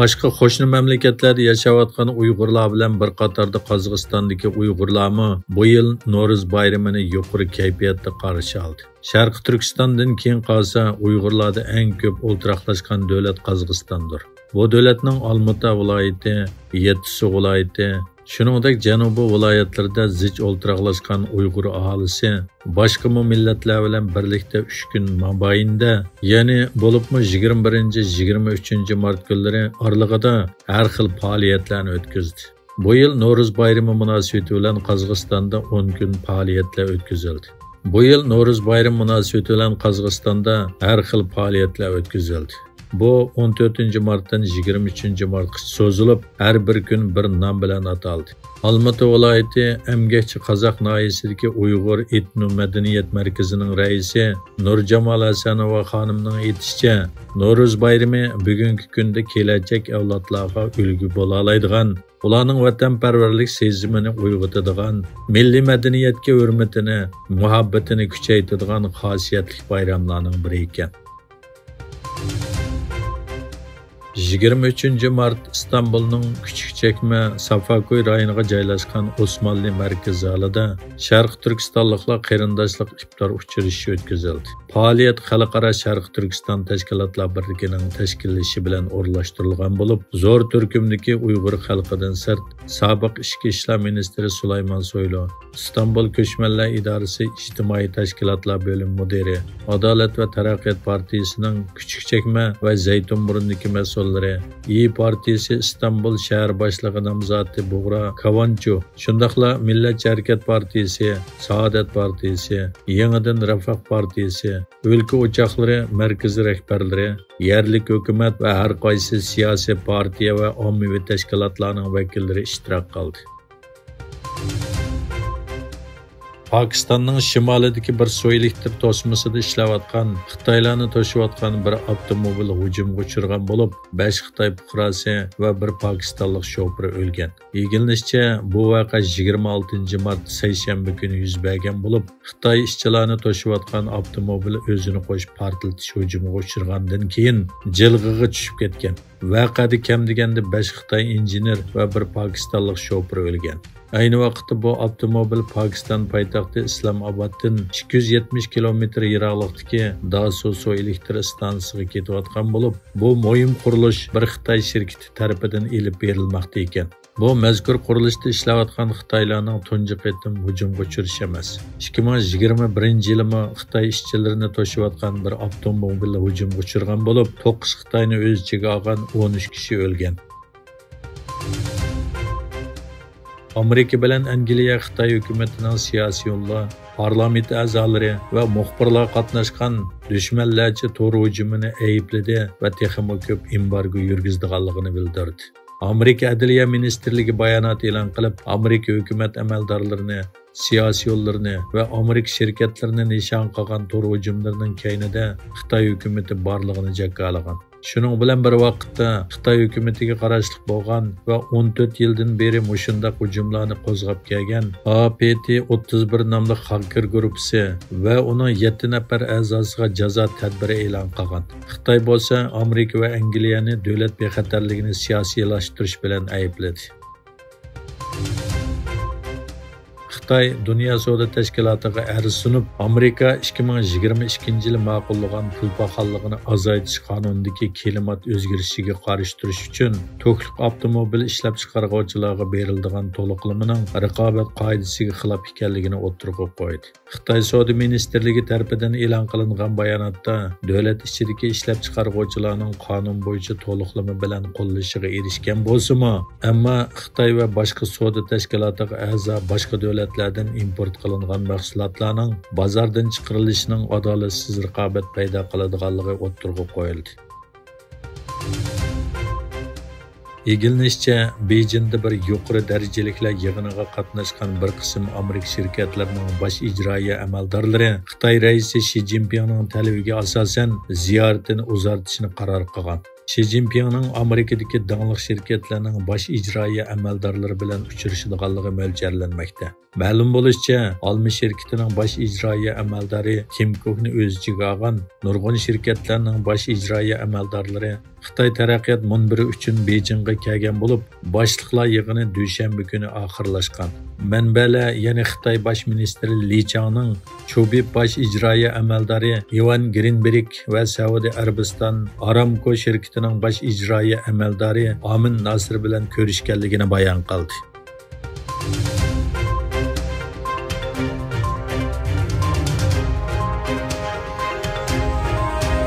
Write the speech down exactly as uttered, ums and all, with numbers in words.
باشقا قوشنا مەملىكەتلەردە ياشاۋاتقان ئۇيغۇرلار بىلەن بىر قاتاردا قازاقىستاندىكى ئۇيغۇرلارمۇ بۇ يىل نورۇز بايرىمىنى يۇقىرى كەيپىياتتا قارشى ئالدى. شەرقىي تۈركىستاندىن كېيىن قالسا، ئۇيغۇرلاردا ئەڭ كۆپ ئولتۇراقلاشقان دۆلەت قازاقىستاندۇر. بۇ دۆلەتنىڭ ئالمۇتا ۋىلايىتى، يەتتىسۇ ۋىلايىتى، شۇنىڭدەك جەنۇبىي ۋىلايەتلىرىدە زىچ ئولتۇراقلاشقان ئۇيغۇر ئاھالىسى باشقىمۇ مىللەتلەر بىلەن بىرلىكتە ئۈچ كۈن مابەينىدە، يەنى بولۇپمۇ يىگىرمە بىرىنچى، يىگىرمە ئۈچىنچى مارت كۈنلىرى ئارىلىقىدا ھەر خىل پائالىيەتلەرنى ئۆتكۈزدى. بۇ يىل نورۇز بايرىمى مۇناسىۋىتى بىلەن قازاقىستاندا ئون كۈن پائالىيەتلەر ئۆتكۈزۈلدى. بۇ يىل نورۇز بايرىمى مۇناسىۋىتى بىلەن قازاقىستاندا ھەر خىل پائالىيەتلەر ئۆتكۈزۈلدى. بۇ ئون تۆتىنچى مارتتىن يىگىرمە ئۈچىنچى مارتقىچە سوزۇلۇپ، ھەر بىر كۈن بىر نام بىلەن ئاتالدى. ئالمۇتا ۋىلايىتى ئەمگەكچى قازاق ناھىيەسىدىكى ئۇيغۇر ئېتنو مەدەنىيەت مەركىزىنىڭ رەئىسى نۇرجامال ھەسەنوۋا خانىمنىڭ ئېيتىشىچە، نورۇز بايرىمى بۈگۈنكى كۈندە كېلەچەك ئەۋلادلارغا ئۈلگە بولالايدىغان، ئۇلارنىڭ ۋەتەنپەرۋەرلىك سېزىمىنى ئويغىتىدىغان، مىللىي مەدەنىيەتكە ھۆرمىتىنى، مۇھەببىتىنى كۈچەيتىدىغان خاسىيەتلىك بايراملارنىڭ بىرى ئىكەن. يىگىرمە ئۈچىنچى مارت ئىستانبۇلنىڭ كۈچۈك چەكمە سافاكوي رايونىغا جايلاشقان ئوسمانلى مەركىزى زالىدا شەرقىي تۈركىستانلىقلار قېرىنداشلىق ئىپتار ئۇچرىشىشى ئۆتكۈزۈلدى. پائالىيەت خەلقئارا شەرقىي تۈركىستان تەشكىلاتلار بىرلىكىنىڭ تەشكىللىشى بىلەن ئورۇنلاشتۇرۇلغان بولۇپ، زور تۈركۈمدىكى ئۇيغۇر خەلقىدىن سىرت، سابىق ئىچكى ئىشلار مىنىستىرى سۇلايمان سويلۇ، ئىستانبۇل كۆچمەنلەر ئىدارىسى ئىجتىمائىي تەشكىلاتلار بۆلۈم مۇدىرى، ئادالەت ۋە تەرەققىيات پارتىيىسىنىڭ كۈچۈك چەكمە ۋە زەيتۇنبۇرۇندىكى مەسئۇللىرى، ئىيى پارتىيىسى ئىستانبۇل شەھەر باشلىقى نامزاتى بۇغرا كاۋانچۇ، شۇنداقلا مىللەتچى ھەرىكەت پارتىيىسى، سائادەت پارتىيىسى، يېڭىدىن رەفاھ پارتىيىسى، ئۆلكە ئوچاقلىرى مەركىزىي رەھبەرلىرى، يەرلىك ھۆكۈمەت ۋە ھەر قايسى سىياسىي پارتىيە ۋە ئاممىۋى تەشكىلاتلارنىڭ ۋەكىللىرى ئىشتىراك قىلدى. پاكىستاننىڭ شىمالىدىكى بىر سۇ ئېلېكتر توسمىسىدا ئىشلەۋاتقان، خىتايلارنى توشۇۋاتقان بىر ئاپتوموبىل ھۇجۇمغا ئۇچرىغان بولۇپ، بەش خىتاي پۇقراسى ۋە بىر پاكىستانلىق شوپۇر ئۆلگەن. ئىگىلىنىشىچە، بۇ ۋەقە يىگىرمە ئالتىنچى مارت سەيشەنبە كۈنى يۈز بەرگەن بولۇپ، خىتاي ئىشچىلارنى توشۇۋاتقان ئاپتوموبىل ئۆزىنى قوشۇپ پارتلىتىش ھۇجۇمىغا ئۇچرىغاندىن كېيىن جىلغىغا چۈشۈپ كەتكەن. ۋەقەدە كەم دېگەندە بەش خىتاي ئىنژېنېر ۋە بىر پاكىستانلىق شوپۇر ئۆلگەن. ئەينى ۋاقىتتا بۇ ئاپتوموبىل پاكىستان پايتەختى ئىسلامئابادتىن ئىككى يۈز يەتمىش كىلومېتىر يىراقلىقتىكى داسۇ سۇ ئېلېكتر ئىستانسىسىغا كېتىۋاتقان بولۇپ، بۇ مۇھىم قۇرۇلۇش بىر خىتاي شىركىتى تەرىپىدىن ئېلىپ بېرىلماقتا ئىكەن. بۇ مەزكۇر قۇرۇلۇشتا ئىشلەۋاتقان خىتايلارنىڭ تۇنجى قېتىم ھۇجۇمغا ئۇچرىشى ئەمەس. ئىككى مىڭ يىگىرمە بىرىنچى يىلىمۇ خىتاي ئىشچىلىرىنى توشۇۋاتقان بىر ئاپتوموبىل ھۇجۇمغا ئۇچرىغان بولۇپ، توققۇز خىتاينى ئۆز ئىچىگە ئالغان ئون ئۈچ كىشى ئۆلگەن. ئامېرىكا بىلەن ئەنگلىيە خىتاي ھۆكۈمىتىنىڭ سىياسىيونلار، پارلامېنت ئەزالىرى ۋە مۇخبىرلار قاتناشقان دۈشمەنلەرچە تور ھۇجۇمىنى ئەيىبلىدى ۋە تېخىمۇ كۆپ ئېمبارگو يۈرگۈزىدىغانلىقىنى بىلدۈردى. ئامېرىكا ئەدلىيە مىنىستىرلىكى بايانات ئېلان قىلىپ، ئامېرىكا ھۆكۈمەت ئەمەلدارلىرىنى، سىياسىيونلىرىنى ۋە ئامېرىكا شىركەتلىرىنى نىشان قىلغان تور ھۇجۇملىرىنىڭ كەينىدە خىتاي ھۆكۈمىتى بارلىقىنى جاكارلىغان. شۇنىڭ بىلەن بىر ۋاقىتتا، خىتاي ھۆكۈمىتىگە قاراشلىق بولغان ۋە ئون تۆت يىلدىن بېرى مۇشۇنداق ھۇجۇملارنى قوزغاپ كەلگەن ئا پې تې ئوتتۇز بىر ناملىق خاكېر گۇرۇپپىسى ۋە ئۇنىڭ يەتتە نەپەر ئەزاسىغا جازا تەدبىرى ئېلان قىلغان. خىتاي بولسا ئامېرىكا ۋە ئەنگلىيەنى دۆلەت بىخەتەرلىكىنى سىياسىيلاشتۇرۇش بىلەن ئەيىبلىدى. خىتاي دۇنيا سودا تەشكىلاتىغا ئەرز سۇنۇپ، ئامېرىكا ئىككى مىڭ يىگىرمە ئىككىنچى يىلى ماقۇللىغان پۇل پاخاللىقىنى ئازايتىش قانۇنىدىكى كىلىمات ئۆزگىرىشىگە قارشى تۇرۇش ئۈچۈن توكلۇق ئاپتوموبىل ئىشلەپچىقارغۇچىلارغا بېرىلىدىغان تولۇقلىمىنىڭ رىقابەت قائىدىسىگە خىلاپ ئىكەنلىكىنى ئوتتۇرىغا قويدى. خىتاي سودا مىنىستىرلىكى تەرىپىدىن ئېلان قىلىنغان باياناتتا، دۆلەت ئىچىدىكى ئىشلەپچىقارغۇچىلارنىڭ قانۇن بويىچە تولۇقلىما بىلەن قوللىشىغا ئېرىشكەن بولسىمۇ، ئەمما خىتاي ۋە باشقا سودا تەشكىلاتىغا ئەزا باشقا دۆلەتلەردىن ئىمپورت قىلىنغان مەھسۇلاتلارنىڭ بازاردىن چىقىرىلىشىنىڭ ئادالەتسىز رىقابەت پەيدا قىلىدىغانلىقى ئوتتۇرىغا قويۇلدى. ئىگىلىنىشىچە، بېيجىڭدا بىر يۇقىرى دەرىجىلىكلەر يىغىنىغا قاتناشقان بىر قىسىم ئامېرىكا شىركەتلىرىنىڭ باش ئىجرائىيە ئەمەلدارلىرى خىتاي رەئىسى شى جىنپىڭنىڭ تەلىپىگە ئاساسەن زىيارىتىنى ئۇزارتىشنى قارار قىلغان. شى جىنپىڭنىڭ ئامېرىكىدىكى داڭلىق شىركەتلەرنىڭ باش ئىجرائىيە ئەمەلدارلىرى بىلەن ئۇچرىشىدىغانلىقى مۆلچەرلەنمەكتە. مەلۇم بولۇشىچە، ئالما شىركىتىنىڭ باش ئىجرائىيە ئەمەلدارى تىم كۇكنى ئۆز ئىچىگە ئالغان نۇرغۇن شىركەتلەرنىڭ باش ئىجرائىيە ئەمەلدارلىرى خىتاي تەرەققىيات مۇنبىرى ئۈچۈن بېيجىڭغا كەلگەن بولۇپ، باشلىقلار يىغىنى دۈشەنبە كۈنى ئاخىرلاشقان. مەنبەلەر يەنە خىتاي باش مىنىستىرى لى چاڭنىڭ چۇبىپ باش ئىجرائىيە ئەمەلدارى ئىۋان گرىنبېرگ ۋە سەئۇدى ئەرەبىستان ئارامكو شىركىتىنىڭ باش ئىجرائىيە ئەمەلدارى ئامىن ناسىر بىلەن كۆرۈشكەنلىكىنى بايان قىلدى.